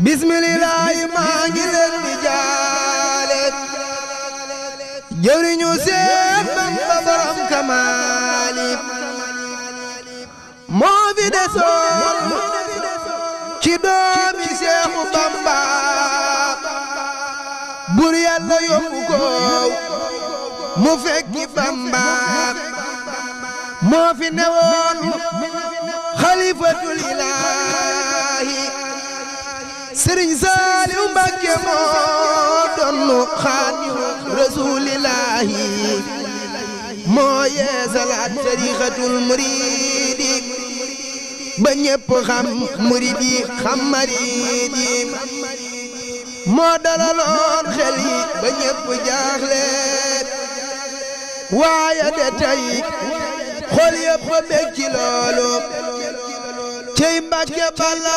bismillahi maa ngi leen di jaale jëwriñu Seex Bamba borom kamaali moo fi desoon ci doomi Seexu Bamba bur Yàlla yóbbu ko mu fekki Bamba moo fi newoon xalifatul ilaahi Sëriñ Saaliw Mbàkke moo doonu Xaadimu Rasuulillaahi moo yeesalaat tariixatul muriidi ba ñépp xam muriidi xam mariidi moo dalaloon xel yi ba ñépp jaaxle waaye de tey xol yépp bég ci loolu cey Mbàkke Balla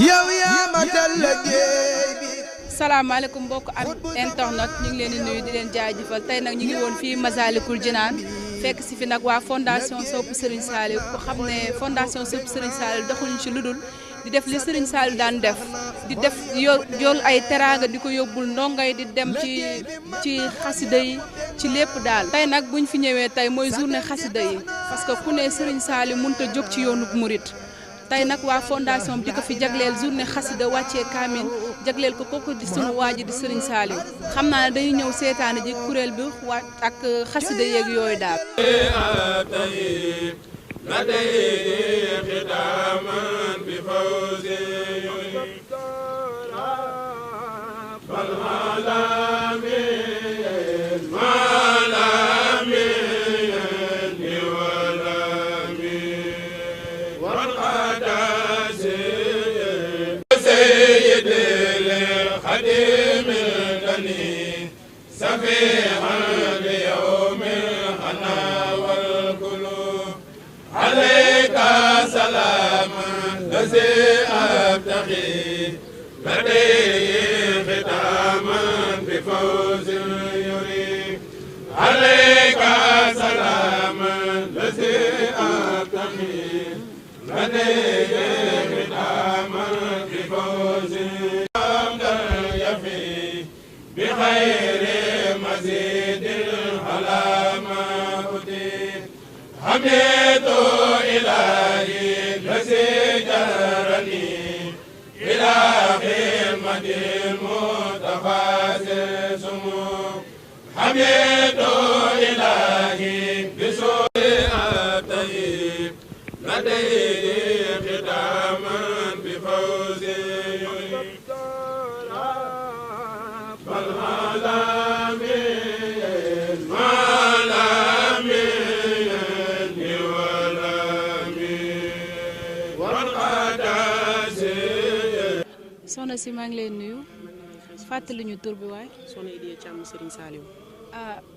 yow yaa matal liggéey bi. salaamaaleykum mbokk am internet ñu ngi leen di nuyu di leen jaajëfal tey nag ñu ngi woon fii Massalikul Jinaan fekk si fi nag waa fondation Sopp Serigne Saliou ku xam ne fondation Sopp Serigne Saliou doxuñu ci lu dul di def li Serigne Saliou daan def di def yor ay teraanga di ko yóbbul ndongay di dem ci xasida yi ci lépp daal. tey nag buñ fi ñëwee tey mooy journée xasida yi parce que ku ne Serigne Saliou mënut a jóg ci yoonu murit tey nag waa fondation bi di ko fi jagleel journée xasida wàccee kaamil jagleel ko kooku di sunu waaji di Serigne Saliou xam naa ne dañuy ñëw seetaane ji kuréel bi ak xasida yeeg yooyu daal. حميد إلهي الذي جرني إلى خدمة المتخصص حميد إلهي بسوء الطيب لديه ختاما بفوز soxna si maa ngi leen nuyu fàttali ñu tur bi waay. soxna Idiya Thiam Serigne Saliou.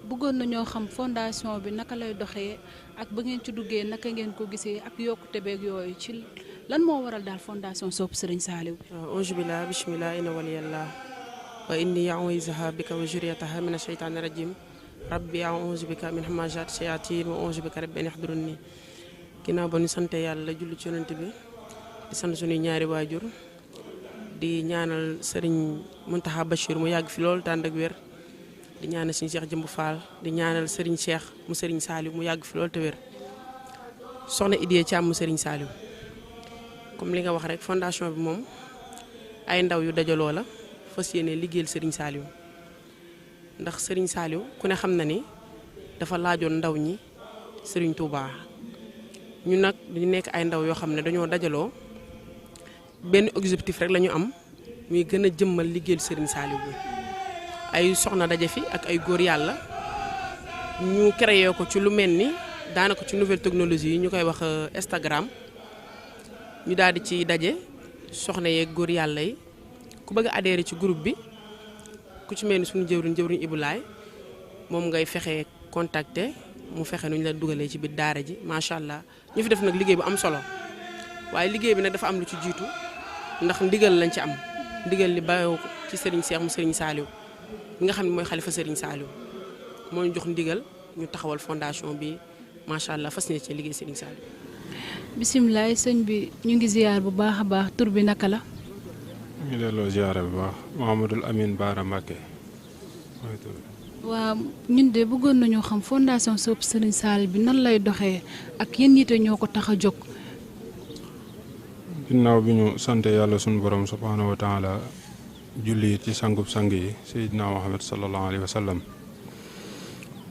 bëggoon nañoo xam fondation bi naka lay doxee ak ba ngeen ci duggee naka ngeen ko gisee ak yokkute beeg yooyu ci lan moo waral daal fondation Sopp Serigne Saliou. auzu billah bismillah inna waliyallah wa inni a'uuzuha bika wa zurriyataha mina shaytaani rajim rabbi a'uuzu bika min hamazaati shayatin wa a'uuzu bika rabbi an yahduruni. ginnaaw ba ñu sant yàlla julli ci yonent bi di sant suñuy ñaari waajur di ñaanal Serigne Mountakha Bachir mu yàgg fi lool tànd ak wér di ñaanal Serigne Cheikh Jëmb Fall di ñaanal Serigne Cheikh mu Serigne Saliou mu yàgg fi lool te wér. soxna Idiya Thiam mu Serigne Saliou comme li nga wax rek fondation bi moom ay ndaw yu dajaloo la fas yéene liggéeyal Serigne Saliou ndax Serigne Saliou ku ne xam na ni dafa laajoon ndaw ñi Serigne Touba ñu nag dañu nekk ay ndaw yoo xam ne dañoo dajaloo. benn objectif rek la ñu am muy gën a jëmmal liggéeyal Serigne Saliou bi ay soxna daje fi ak ay góor yàlla ñu créé ko ci lu mel ni daanaka ci nouvelle technologie yi ñu koy wax Instagram ñu daal di ci daje soxna yeeg góor yàlla yi ku bëgg a adhéré ci groupe bi ku ci mel ni suñu jëwriñ Ibou Laye moom ngay fexe contacter mu fexe nu ñu la dugalee ci biir daara ji macha allah ñu fi def nag liggéey bu am solo waaye liggéey bi nag dafa am lu ci jiitu. ndax ndigal lañ ci am ndigal li bàyyoo ci Serigne Cheikh mu Serigne Saliou mi nga xam ne mooy xalifa Serigne Saliou moo ñu jox ndigal ñu taxawal fondation bi macha allah fas yéene ci liggéey Serigne Saliou. bisimilah sëñ bi ñu ngi ziar bu baax a baax tur bi naka la. ñu ngi delloo ziar bu baax Mouhamadul Amine Baara Mbacké. waaw ñun de bëggoon nañoo xam fondation Sopp Serigne Saliou bi nan lay doxee ak yéen yitte ñoo ko tax a jóg. ginnaaw bi ñu sante yàlla sunu borom subhaanahu wa taala julli ci sangub sang yi Seydina Muhammad sallallahu alayhi wa sallam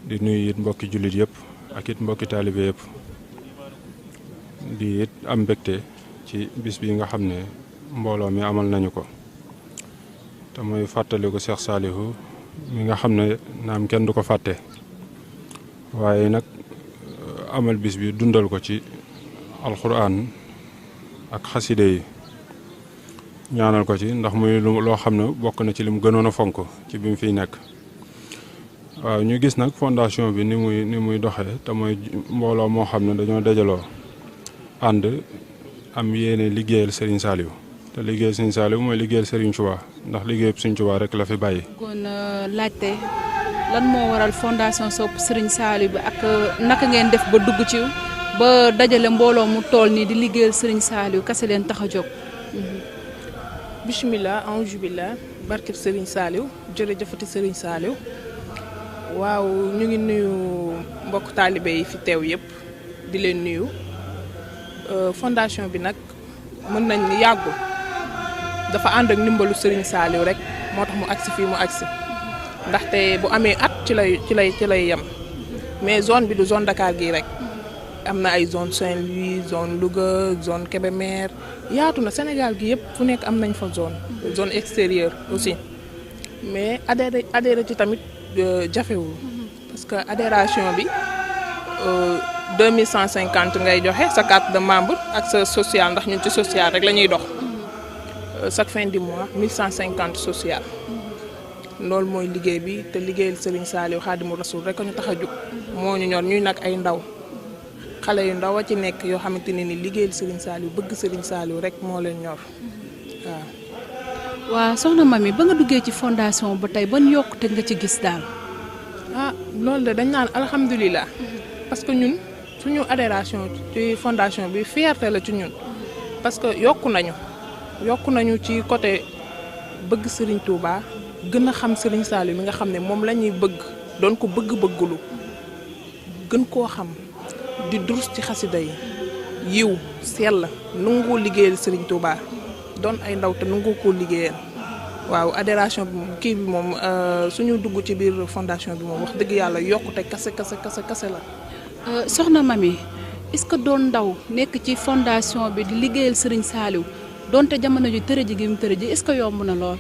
di nuyu it mbokki jullit yëpp ak it mbokki taalibe yëpp di it am mbégte ci bis bi nga xam ne mbooloo mi amal nañu ko te mooy fàttali ko Cheikh Saliou mi nga xam ne naam kenn du ko fàtte waaye nag amal bis bi dundal ko ci alxuraan ak xaside yi ñaanal ko ci ndax muy loo xam ne bokk na ci lim gënoon a fonk ci bi mu fiy nekk waaw ñu gis nag fondation bi ni muy doxee te mooy mbooloo moo xam ne dañoo dajaloo ànd am yéene liggéeyal Serigne Saliou te liggéeyal Serigne Saliou mooy liggéeyal Serigne Touba ndax liggéeyal Serigne Touba rek la fi bàyyi. kon laajte lan moo waral fondation Sopp Serigne Saliou bi ak naka ngeen def ba dugg ci ba dajale mbooloo mu tool nii di liggéeyal Serigne Saliou kase leen tax a jóg. bisimilah anjubillah barkeb Serigne Saliou jërëjëfati Serigne Saliou waaw ñu ngi nuyu mbokk taalibe yi fi teew yëpp di leen nuyu fondation bi nag mën nañ ni yàggul dafa ànd ak ndimbalu Serigne Saliou rek moo tax mu agsi fii mu agsi ndaxte bu amee at ci lay yem mais zone bi du zone Dakar gii rek am na ay zone Saint-Louis zone Louga zone Kébémer yaatu na Sénégal gi yëpp fu nekk am nañ fa zone extérieure aussi mais adhéré ci tamit jafewul parce que adhération bi 2150 ngay joxe sa carte de membre ak sa social ndax ñun ci social rek la ñuy dox chaque fin du mois 1150 social loolu mooy liggéey bi te liggéeyal Serigne Saliou Khadimou Rasoul rek ñu tax a jóg moo ñu ñor ñuy nag ay ndaw xale yu ndaw a ci nekk yoo xamante ne ni liggéeyal Serigne Saliou bëgg Serigne Saliou rek moo leen ñor waaw. waaw soxna Mamy ba nga duggee ci fondation ba tey ban yokkute nga ci gis daal. loolu de dañ naan alhamdulilah parce que ñun suñu adhération ci fondation bi fierté la ci ñun parce que yokku nañu ci côté bëgg Serigne Touba gën a xam Serigne Saliou mi nga xam ne moom la ñuy bëgg doon ko bëggulu gën koo xam. di durus ci xasida yi yiw sell nangoo liggéeyal Serigne Touba doon ay ndaw te nangoo koo liggéeyal waaw adhération bi kii bi moom suñu dugg ci biir fondation bi moom wax dëgg yàlla yokkute kase la. soxna Mamy est-ce que doon ndaw nekk ci fondation bi di liggéeyal Serigne Saliou donte jamono ji tërëji gi mu tërëji est-ce que yomb na lool.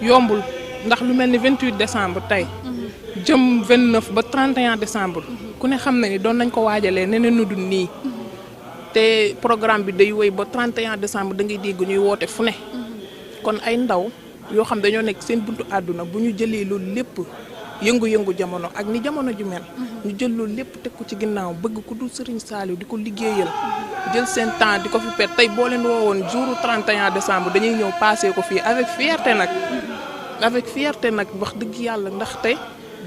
yombul ndax lu mel ni 28 décembre tey. jëm 29 ba 31 décembre. ku ne xam na ni doon nañ ko waajalee neneen nu dul nii te programme bi day wéy ba 31 décembre da ngay dégg ñuy woote fu ne kon ay ndaw yoo xam dañoo nekk seen buntu àdduna bu ñu jëlee loolu lépp yëngu-yëngu jamono ak ni jamono ju mel ñu jël loolu lépp teg ko ci ginnaaw bëgg ku dul Serigne Saliou di ko liggéeyal jël seen temps di ko fi pet tey boo leen woowoon jour 31 décembre dañuy ñëw passé ko fii avec fierté nag wax dëgg yàlla ndaxte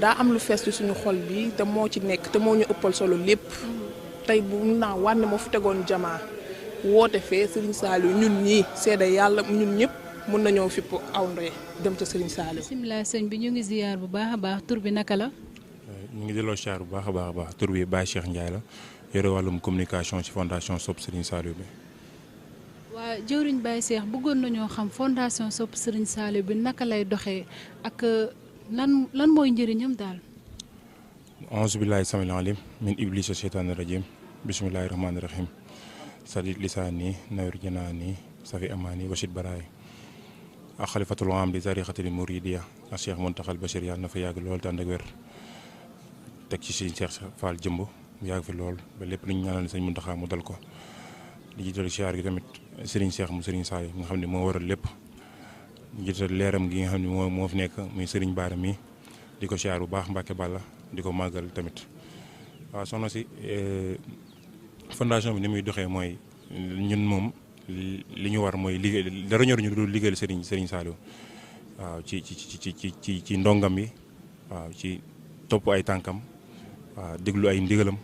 daa am lu fees ci suñu xol bi te moo ci nekk te moo ñu ëppal solo lépp tey bu mun naa wànne moo fi tegoon jamaa woote fee Serigne Saliou ñun ñii seede yàlla ñun ñëpp mun nañoo fipp aw ndoye dem ca Serigne Saliou. bisimilah sëñ bi ñu ngi ziar bu baax a baax tur bi naka la. ñu ngi delloo ziar bu baax a baax tur bi Baye Cheikh Ndiaye la yore wàllum communication ci fondation Sopp Serigne Saliou bi. waa jëwriñ Baye Cheikh bëggoon nañoo xam fondation Sopp Serigne Saliou bi naka lay doxee ak. lan mooy njëriñam daal. auzu billaahi samiil aliim min ibliisa sheytaani rajiim bismillaahi rahmaani rahiim sadid lisaani nawir janaani safi amaani washid baraay ak xalifatul aam di tariixatil muriidiya ak Cheikh Muntaxal Bachir yàlla na fa yàgg lool te ànd ak wér teg ci si Cheikh Fall jëmb mu yàgg fi lool ba lépp lu ñu ñaanal sëñ Muntaxa mu dal ko di jiital siyaar gi tamit Serigne Cheikh mu Serigne Saliou nga xam ne moo waral lépp. jiital leeram gi nga xam ne moo fi nekk muy Serigne Bara mi di ko siyaar bu baax Mbacke Balla di ko màggal tamit waaw soxna si fondation bi ni muy doxee mooy ñun moom li ñu war mooy liggéey dara ñoruñu dul liggéeyal Serigne Saliou waaw ci ndongam yi waaw ci topp ay tànkam waaw déglu ay ndigalam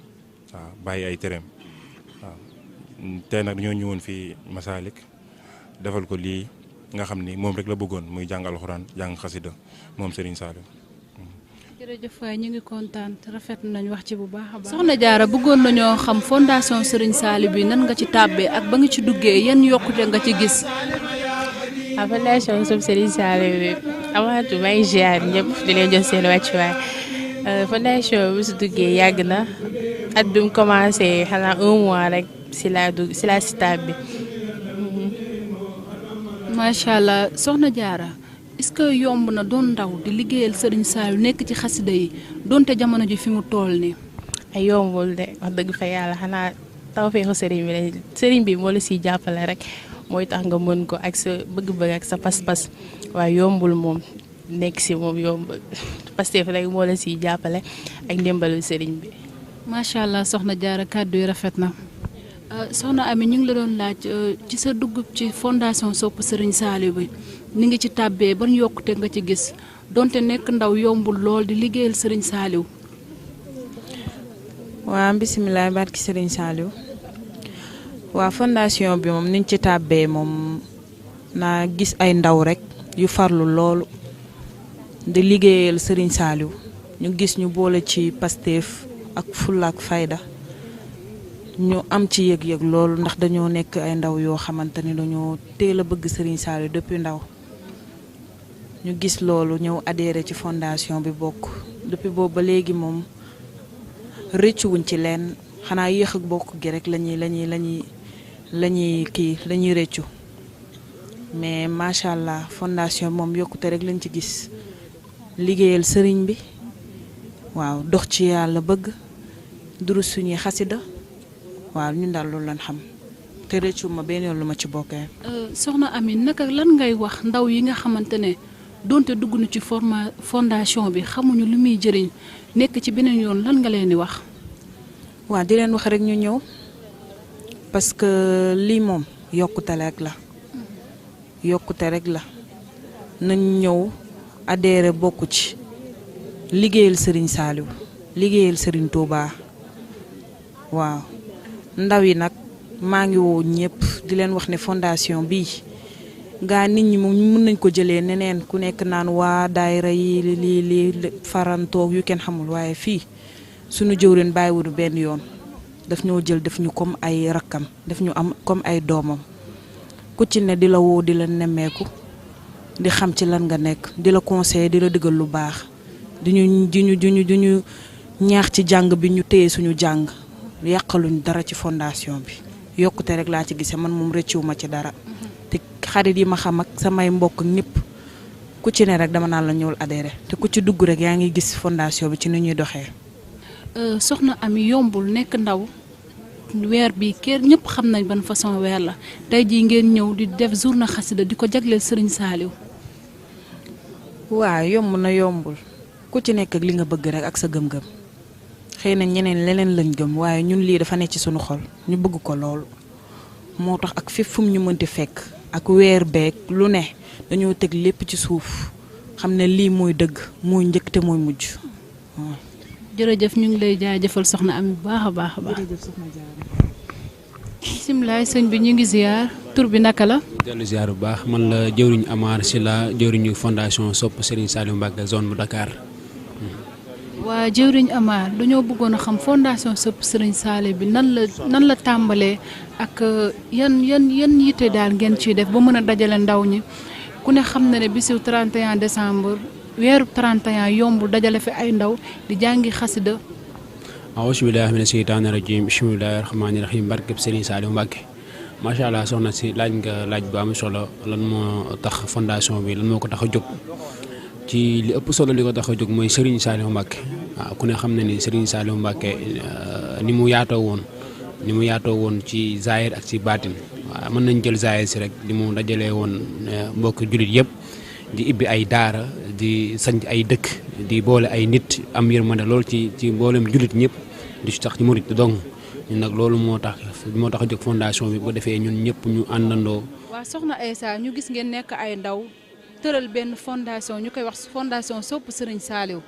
waaw bàyyi ay tereem waaw tey nag dañoo ñëwoon fii Masalik defal ko lii nga xam ni moom rek la bëggoon muy jàng alxuraan jàng xasida moom Serigne Saliou. jërëjëf waay ñu ngi kontaan rafet nañ wax ci bu baax a baax. Soxna Diarra bëggoon nañoo xam fondation Serigne Saliou bi nan nga ci tàbbee ak ba nga ci duggee yan yokkute nga ci gis. fondation Sopp Serigne Saliou bi amaatu may ziar ñëpp di leen jox seen wàccuwaay fondation bi su duggee yàgg na at bi mu commencé xanaa 1 mois rek si la si bi. macha allah Soxna Diarra est-ce que yomb na doon ndaw di liggéeyal Serigne Saliou nekk ci xasida yi donte jamono ji fi mu toll nii. ay yombul de wax dëgg fa yàlla xanaa tawfeexu Serigne bi moo la siy jàppale rek mooy tax nga mën ko ak sa bëgg-bëgg ak sa pas-pas waaye yombul moom nekk si moom yombul Pastef rek moo la siy jàppale ak ndimbalu Serigne bi. macha allah Soxna Diarra kàddu yi rafet na. soxna Ami ñu ngi la doon laaj ci sa dugub ci fondation Sopp Serigne Saliou bi ni ngi ci tàbbee ban yokkute nga ci gis donte nekk ndaw yombul lool di liggéeyal Serigne Saliou. waa bisimilah barki Serigne Saliou waa fondation bi moom niñ ci tàbbee moom naa gis ay ndaw rek yu farlu loolu di liggéeyal Serigne Saliou ñu gis ñu boole ci Pastef ak fulla ak fayda. ñu am ci yëg-yëg loolu ndax dañoo nekk ay ndaw yoo xamante ni dañoo teel a bëgg Serigne Saliou depuis ndaw ñu gis loolu ñëw adhéré ci fondation bi bokk depuis boobu ba léegi moom rëccuwuñ ci leen xanaa yéex ak bokk gi rek lañuy rëccu mais macha allah fondation bi moom yokkute rek lañ ci gis liggéeyal sëriñ bi waaw dox ci yàlla bëgg durus suñuy xasida waaw ñun daal loolu lañ xam te rëccu ma benn yoon lu ma ci bokkee. soxna Ami naka lan ngay wax ndaw yi nga xamante ne donte dugg na ci fondation bi xamuñu lu muy jëriñ nekk ci beneen yoon lan nga leen di wax. waaw di leen wax rek ñu ñëw parce que lii moom yokkute rek la nañ ñëw adhéré bokku ci liggéeyal Serigne Saliou liggéeyal Serigne Touba waaw. ndaw yi nag maa ngi woo ñëpp di leen wax ne fondation bii gaa nit ñi moom mën nañ ko jëlee neneen ku nekk naan waa daayira yi lii farantoog yu kenn xamul waaye fii suñu jëwrin bàyyiwuñu benn yoon daf ñoo jël def ñu comme ay rakkam daf ñu am comme ay doomam ku ci ne di la woo di la nemmeeku di xam ci lan nga nekk di la conseiller di la digal lu baax di ñu ñaax ci jàng bi ñu téye suñu jàng yàqaluñ dara ci fondation bi yokkute rek laa ci gisee man moom rëccuwuma ci dara te xarit yi ma xam ak samay mbokk ak ñëpp ku ci ne rek dama naan la ñëwul adhéré te ku ci dugg rek yaa ngi gis fondation bi ci ni ñuy doxee. soxna Ami yombul nekk ndaw weer bi kër ñëpp xam nañ ban façon weer la tey jii ngeen ñëw di def journée xasida di ko jagleel Serigne Saliou. waaw yomb na yombul ku ci nekk ak li nga bëgg rek ak sa gëm-gëm. xëy na ñeneen leneen lañ gëm waaye ñun lii dafa nekk ci suñu xol ñu bëgg ko lool moo tax ak fépp fu ñu mënti fekk ak weer beeg lu ne dañoo teg lépp ci suuf xam ne lii mooy dëgg mooy njëkk te mooy mujj waaw. jërëjëf ñu ngi lay jaajëfal soxna Ami bu baax a baax a baax. jërëjëf soxna Diarra. bisimilah sëñ bi ñu ngi ziar tur bi naka la. dellu ziar bu baax man la jëwriñu Amar Sylla jëwriñu fondation Sopp Serigne Saliou Mbacké zone bu Dakar. waa jëwriñ Amar dañoo bëggoon a xam fondation Sopp Serigne Saliou bi nan la tàmbalee ak yan yitte daal ngeen ciy def ba mën a dajale ndaw ñi ku ne xam na ne bisu 31 décembre weeru 31 yombul dajale fi ay ndaw di jàngi xasida. auzu billaahi mina sheytaani rajiim bismillaahi rahmaani rahiim barkeb Serigne Saliou Mbacké macha allah soxna si laaj nga laaj bu am solo lan moo tax fondation bi lan moo ko tax a jóg. ci li ëpp solo li ko tax a jóg mooy Serigne Saliou Mbacké waaw ku ne xam na ni Serigne Saliou Mbacké ni mu yaatoo woon ci zaahir ak ci baatin waaw mën nañ jël zaahir si rek li mu dajalee woon mbokk jullit yëpp di ibbi ay daara di sanc ay dëkk di boole ay nit am yërmande lool ci mboolem jullit ñëpp di ci tax ci murit dong ñun nag loolu moo tax a jóg fondation bi bu ko defee ñun ñëpp ñu àndandoo. waaw soxna Aïssa ñu gis ngeen nekk ay ndaw tëral benn fondation ñu koy wax fondation Sopp Serigne Saliou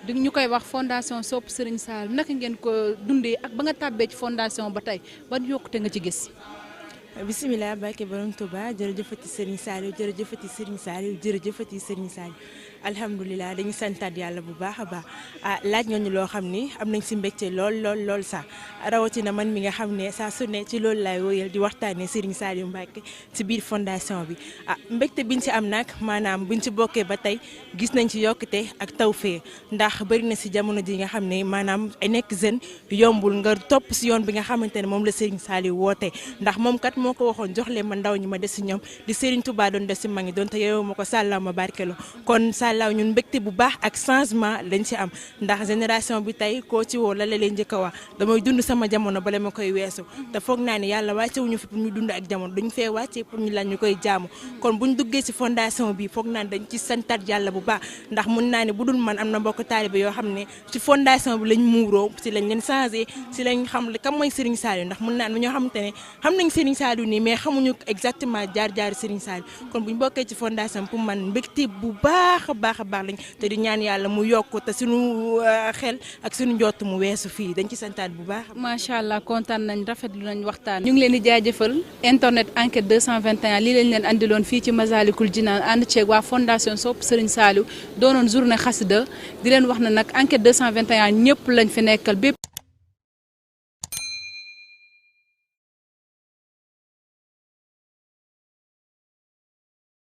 di ñu koy wax fondation Sopp Serigne Saliou naka ngeen ko dundee ak ba nga tàbbee ci fondation ba tey ban yokkute nga ci gis. bisimilah barke borom Touba jërëjëfati Serigne Saliou jërëjëfati Serigne Saliou jërëjëfati Serigne Saliou alhamdulilah dañu santaat yàlla bu baax a baax laaj nga ñu loo xam ni am nañ si mbégte lool sax rawatina man mi nga xam ne saa su ne ci loolu laay woyal di waxtaanee Serigne Saliou Mbacké ci biir fondation bi mbégte biñ ci am nag maanaam buñ ci bokkee ba tey gis nañ ci yokkute ak tawfeex ndax bëri na si jamono ji nga xam ne maanaam nekk jeune yombul nga topp si yoon bi nga xamante ne moom la Serigne Saliou woote ndax moom kat moo ko waxoon jox leen ma ndaw ñi ma des si ñoom di Serigne Touba doon des si mag ñi doon te yow ma ko sàllaaw ma barkelo kon sàllaaw ñun mbégte bu baax ak changement lañ ci am ndax génération bi tey koo ci woo la leen njëkk a wax damay dund sama jamono bala ma koy weesu te foog naa ne yàlla wàcce wuñu fi pour ñu dund ak jamono dañu fee wàcce pour ñu lan ñu koy jaamu kon buñ duggee si fondation bi foog naa ne dañ ci santat yàlla bu baax ndax mun naa ne bu dul man am na mbokk taalibe yoo xam ne ci fondation bi lañ muuroo si lañ leen changé si lañ xam kam mooy Serigne Saliou ndax mun naa ne ñoo xamante ne xam nañ Serigne Saliou nii mais xamuñu exactement jaar Serigne Saliou kon buñ bokkee ci fondation pour man mbégte bu baax a baax lañ te di ñaan yàlla mu yokk te suñu xel ak suñu njott mu weesu fii dañ ci santaat bu baax. macha allah kontaan nañ rafetlu nañ waxtaan. ñu ngi leen di jaajëfal internet enquête 221 lii lañ leen andiloon fii ci Masalikul Jinaan ànd ceeg waa fondation Sopp Serigne Saliou doonoon journée xasida di leen wax na nag enquête 221 ñëpp lañ fi nekkal bépp